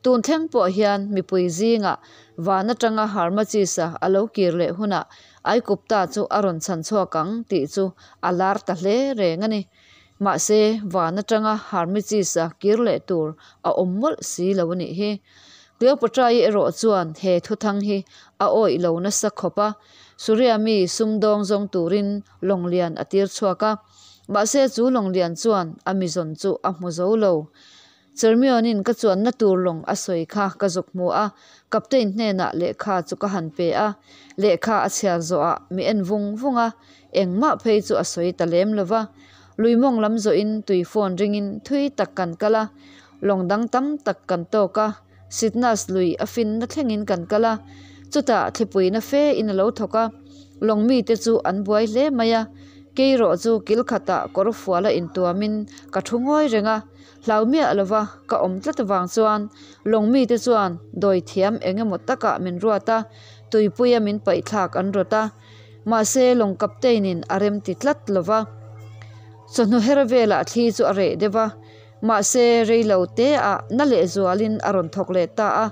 Speaker 1: Tun thleng pawh hian mipui zingah van atanga Harmachis-a a lo kir leh hunah Aikupta chu a rawn chhan chhuak ang tih chu a lar ta hle reng a ni. Mahse, van atanga Harmachis-a kir leh tur a awm mawlh si lo a nih hi. Cleopatra-i erawh chuan he thuthang hi a awih lo nasa khawp a, Suria mi sumdawng zawng turin lawng lian a tir chhuak a. Mahse chu lawng lian chuan a mi zawn chu a hmu zo lo. Chermionin ka chuanna tur lawng a sawi kha ka zuk hmu a, Captain hnenah lehkha chu ka han pe a. Lehkha a chhiar zawhah mi en vung vung a, engmah phei chu a sawi ta lem lo va. Lui mawng lam zawhin tui phone ringin thui tak kan kal a, lawng dang tam tak kan tawk a, Sitnas lui a finna thlengin kan kal a, chutah thlipui na fe in a lo thawk a, lawng mite chu an buai hle mai a, keirawh chu kil khatah kawr fuala intuamin ka thu ngawi reng a, hlau miah lova ka awm tlat avang chuan lawng mite chuan dawi thiam eng emaw takah min ruat a, tuipuia min paihthlak an rawt a, mahse lawng captain in a rem ti tlat lova. Chawhnu her velah thli chu a reh deuh a. Mahse, rei lo te ah na lehzualin a rawn thawk leh ta a.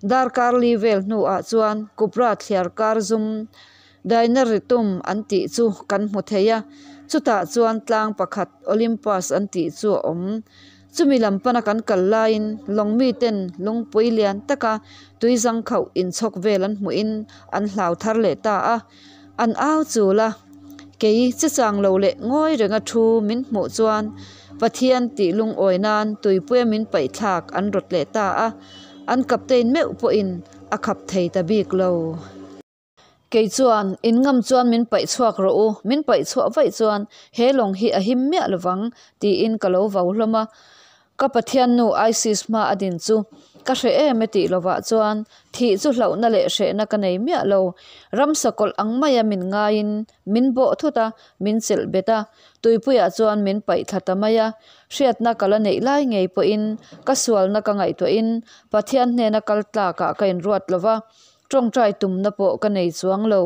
Speaker 1: Darkar li vel hnuah chuan Kupra thliar kar zum Dainaritum an tih chu kan hmu thei a, chutah chuan tlang pakhat Olympus an tih chu a awm. Chumi lam pana kan kal laiin lawng miten lungpui lian taka tui zangkhauh inchhawk vel an hmuhin an hlau thar leh ta a. An au chul a, kei che chang lo leh ngawi renga thu min hmuh chuan Pathian tih lungawi nan tuipuia min paihthlak an rawt leh ta a, an captain meuh pawhin a khap thei ta bik lo. Kei chuan, In ngam chuan min paih chhuak rawh u, min paih chhuah vaih chuan he lawng hi a him miah lovang, tiin ka lo vau hlawm a. Ka Pathiannu Isis hma a din chu ka hreh em e tih lovah chuan thih chu hlauhna leh hrehna ka nei miah lo. Ramsa kawlh ang maia min ngaiin min bawh thut a, min chelh bet a, tuipuiah chuan min paih thla ta mai a. Hriatna ka la neih lai ngei pawhin ka sualna ka ngaihtuahin Pathian hnena kal tlakah ka inruat lo va, tawngtai tumna pawh ka nei chuang lo.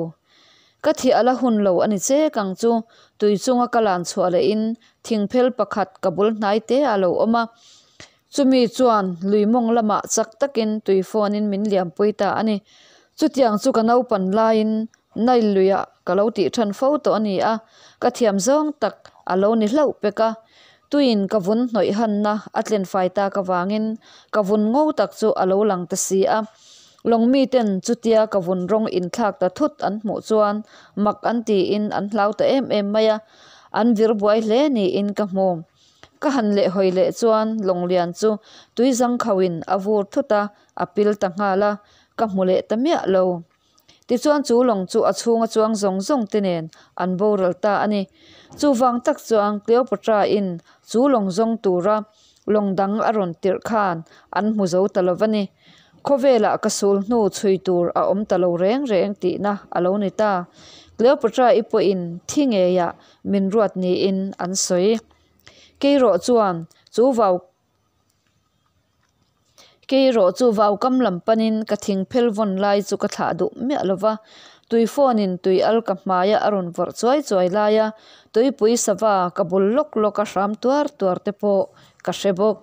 Speaker 1: Ka thih a la hun lo a ni chek ang chu, tui chunga ka lan chhuah lehin thingphel pakhat ka bul hnai te a lo awm a. Chumi chuan lui mawng lamah chak takin tui phone-in min liampui ta a ni. Chutiang chu ka naupan laiin Nile luiah ka lo tih than fo tawh a ni a, ka thiam zawng tak a lo ni hlauh pek a. Tuiin ka vun hnawih hanna a tlen fai tak avangin ka vun ngo tak chu a lo lang ta si a. Lawng miten chutia ka vun rawng inthlak ta thut an hmuh chuan mak an tiin an hlau ta em em mai a, an vir buai hle niin ka hmu. Ka han leh hawi leh chuan lawng lian chu tui zangkhauhin a vur thut a, a pil ta nghal a, ka hmu leh ta miah lo. Tichuan chu lawng chu a chhunga chuang zawng zawng te nen an boral ta a ni. Chuvang tak chuan Cleopatra-in chu lawng zawng tura lawng dang a rawn tirh khan an hmu zo ta lo va ni. Khawvelah ka sul hnu chhui tur a awm ta lo reng reng tihna a lo ni ta. Cleopatra-i pawhin thi ngeiah min ruat niin an sawi. Keirawh chuan chu vau Keirawh chu vaukam lam panin ka thingphel vawn lai chu ka thlah duh miah lo va, tui phone in tui al ka hmaia a rawn vawrh chuai chuai laia tuipui sava ka bul lawk lawk a hram tuar tuar te pawh ka hre bawk.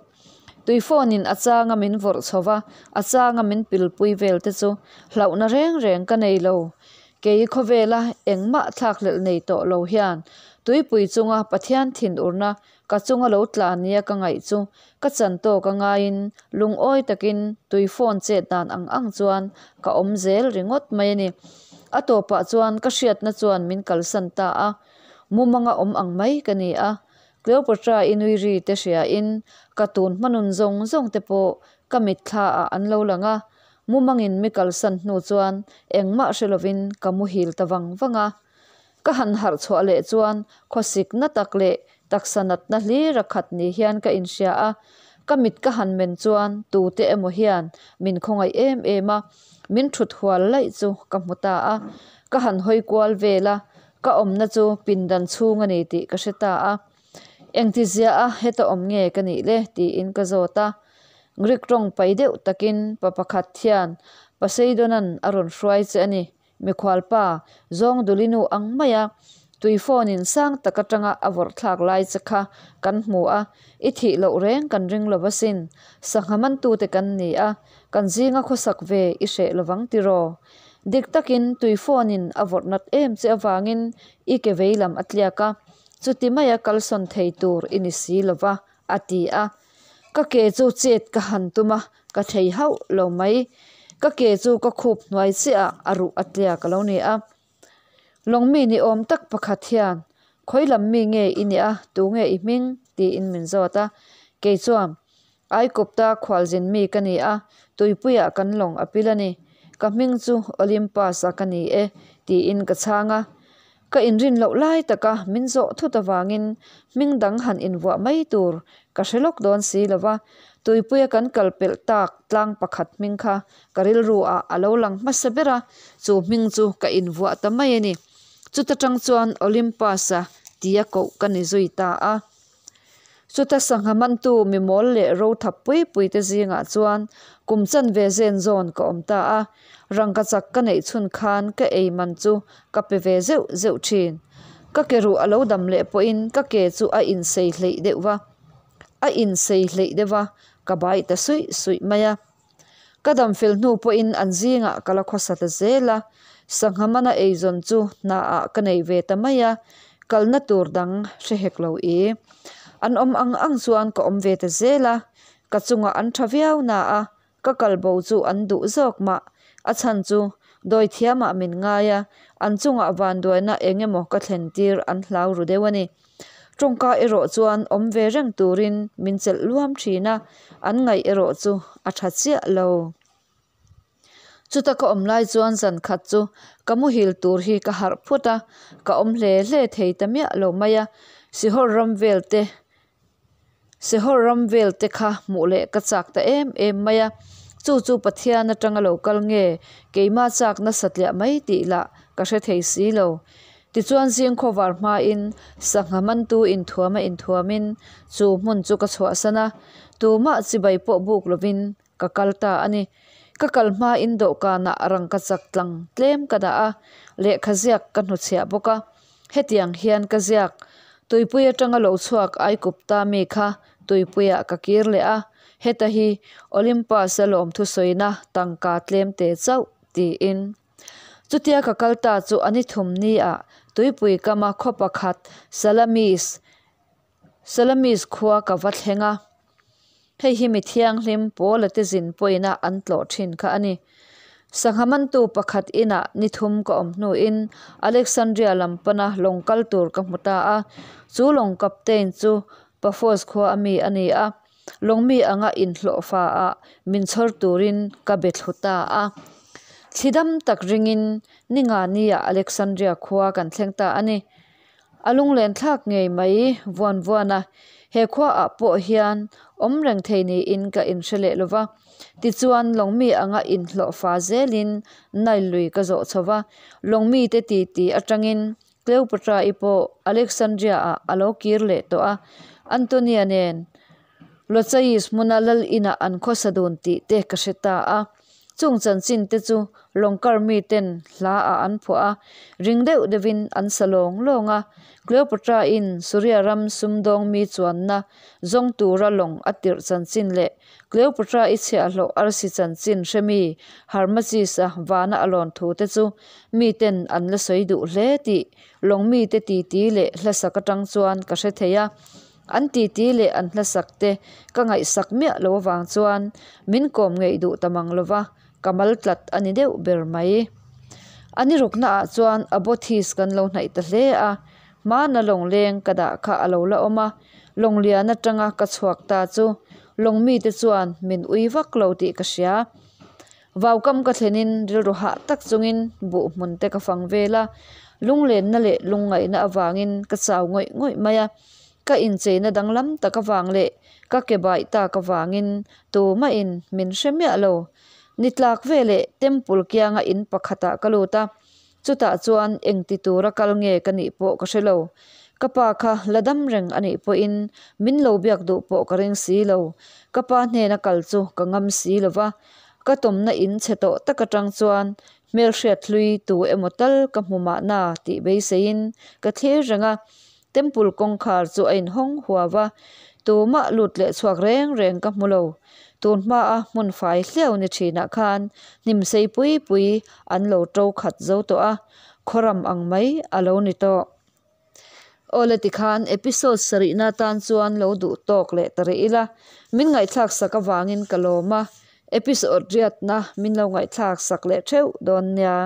Speaker 1: Tui phone in a changa min vawrh chho va, a changa min pilpui vel te chu hlauhna reng reng ka nei lo. Kei khawvela engmah thlakhlelh nei tawh lo hian tuipui chunga Pathian thinurna Ka chunga lo tla nia ka ngaih chu ka chan tawk a ngaiin lungawi takin tui phone chet dan ang ang chuan ka awm zel ringawt mai a ni. A tawpah chuan ka hriatna chuan min kalsan ta a, mumanga awm ang mai ka ni a. Cleopatra-i nui ri te hriain ka tun hmanun zawng zawng te pawh ka mitthla ah an lo lang a, mumangin mi kalsan hnu chuan engmah hre lovin ka muhil ta vang vang a. Ka han harh chhuah leh chuan khawsik na tak leh taksa natna hlir a khat ni hian ka inhria a, ka mit ka han men chuan tute emaw hian min khawngaih em em a, min thut hual laih chu ka hmu ta a, ka han hawi kual vel a, ka awmna chu pindan chhung a ni tih ka hre ta a. Engtizia a heta awm nge ka nih le? tiin ka zawt a. Greek tawng pai deuh takin pa pakhat hian Poseidona'n a rawn hruai che a ni. Mikhualpa, zawng dulinu ang maia tui phone in sang tak atanga a vawrh thlak lai che kha kan hmu a, i thih loh reng kan ring lo asin. Sangha mantute kan ni a, kan zinga khawsak ve i hreh lovang tiraw? Dik takin tui phone in a vawrh nat em che avangin i ke vei lam a tliak a, chuti maia kalsawn thei tur i ni si lova, a ti a. Ka ke chu chet ka han tum a, ka thei hauh lo mai. Ka ke chu ka khup hnuai chiah ah a ruh a tliak a lo ni a. Lawng mi ni awm tak pakhat hian, Khawi lam mi nge i nih a, tu nge i hming? tiin min zawt a. Kei chuan, Aikupta khualzin mi ka ni a, tuipuiah kan lawng a pil a ni. Ka hming chu Olympus-a ka ni e, tiin ka chhang a. Ka inrin loh lai taka min zawh thut avangin hming dang han invuah mai tur ka hre lawk dawn si lo va, tuipuia kan kal pelh tak tlang pakhat hming kha ka rilru ah a lo lang hmasa ber a, chu hming chu ka invuah ta mai a ni. Chuta tang chuan Olympus-a tia koh ka ni zui ta a. Chuta sangha mantu mi mawl leh ro thap pui pui te zingah chuan kum chanve zen zawn ka awm ta a, rangkachak ka neih chhun khan ka ei man chu ka pe ve zeuh zeuh thin. Ka ke ruh a lo dam leh pawhin ka ke chu a insei hleih deuh va, a insei hleih deuh va, ka baih ta suih suih mai a. Ka dam fel hnu pawhin an zingah ka la khawsa ta zel a, sangha mana eizawn chu hnaah ka nei ve ta mai a, kalna tur dang hre hek lo i. An awm ang ang chuan ka awm ve ta zel a, ka chungah an tha viau na a, ka kal bo chu an duh zawk mah. A chhan chu dawithiamah min ngai a, an chungah vanduaina eng emaw ka thlen tir an hlau ru deuh a ni. Tawngka erawh chuan awm ve reng turin min chelh luam thin a, an ngaih erawh chu a tha chiah lo. Chuta ka awm lai chuan zan khat chu ka muhil tur hi ka harh phut a, ka awm hle hle thei ta miah lo mai a, Sihawr ram vel te Sihawr ram vel te kha hmuh leh ka chak ta em em mai a, chu chu Pathian atanga lo kal nge keimah chak nasa tliah mai tih lah ka hre thei si lo. Tichuan zing khawvar hmain sangha mantu inthuama inthuamin chu hmun chu ka chhuahsan a, tumah chibai pawh buk lovin ka kal ta a ni. Ka kal hmain dawhkanah rangkachak tlang tlem ka dah a, lehkha ziak ka hnuchhiah bawk a. Hetiang hian ka ziak, Tuipui atanga lo chhuak Aikupta mi kha tuipuiah ka kir leh a, heta hi Olympus-a lawmthusawina tangka tlemte chauh, tiin. Chutia ka kal ta chu a ni thum nia tuipui kama khaw pakhat Salamis, Salamis khua ka va thleng a. Hei hi mi thianghlim Paula te zin pawina an tlawh thin kha a ni. Sangha mantu pakhat inah ni thum ka awm hnuin Alexandria lam pana lawng kal tur ka hmu ta a. Chu lawng captain chu Paphos khua a mi a ni a. Lawngmi anga inhlawhfa ah min chhawr turin ka be thlu ta a. Thli dam tak ringin ni nga niah Alexandria khua kan thleng ta a ni. A lunglen thlak ngei mai vuan vuan a, he khua ah pawh hian awm reng thei niin ka inhre leh lova. Tichuan lawngmi anga inhlawhfa zelin Nile lui ka zawh chho va, lawngmi te titi atangin Cleopatra-i pawh Alexandria-ah a lo kir leh tawh a, Antonia nen Lochais hmuna lal inah an khawsa dun tih te ka hre ta a. Chung chanchin te chu lawngkar miten hla ah an phuah a, ring deuh deuhin an sa lawng lawng a. Cleopatra-in Suria ram sumdawng mi chuanna zawng tura lawng a tirh chanchin leh Cleopatra-i chhiahhlawh arsi chanchin hremi Harmachis-a vana a lawn thu te chu miten an la sawi duh hle tih lawngmite titi leh hlasak atang chuan ka hre thei a. An titi leh an hlasak te ka ngaihsak miah lo avang chuan min kawm ngeih duh ta mang lo va, ka mal tlat a ni deuh ber mai. A ni ruknaah chuan Abothis kan lo hnaih ta hle a, hmana lawngleng ka dah kha a lo la awm a, lawnglian atanga ka chhuak ta chu lawngmite chuan min ui vak lo tih ka hria. Vaukam ka thlenin rilru hah tak chungin buh hmun te ka fang vel a, lunglenna leh lungngaihna avangin ka chau ngawih ngawih mai a, ka incheina danglam tak avang leh ka ke baih tak avangin tumahin min hre miah lo. Ni tlak veleh temple kianga in pakhatah ka lut a, Chutah chuan engti tura kal nge ka nih pawh ka hre lo. Ka pa kha la dam reng a nih pawhin min lo biak duh pawh ka ring si lo. Ka pa hnena kal chu ka ngam si lo va. Ka tawmna in chhe tawh tak atang chuan hmelhriat hlui tu emaw tal ka hmu mahna tih beiseiin ka thlir reng a. Temple kawngkhar chu a inhawng huau a, tumah lut leh chhuak reng reng ka hmu lo. Tun hmaa hmun fai hliau ni thinah khan hnim sei pui pui an lo to khat zo tawh a, khawram ang mai a lo ni tawh. Awle tikhan episode sarihna tan chuan lo duh tawk leh ta rih ila, min ngaihthlak sak avangin ka lawm a, episode riatna min lo ngaihthlak sak leh theuh dawn nia.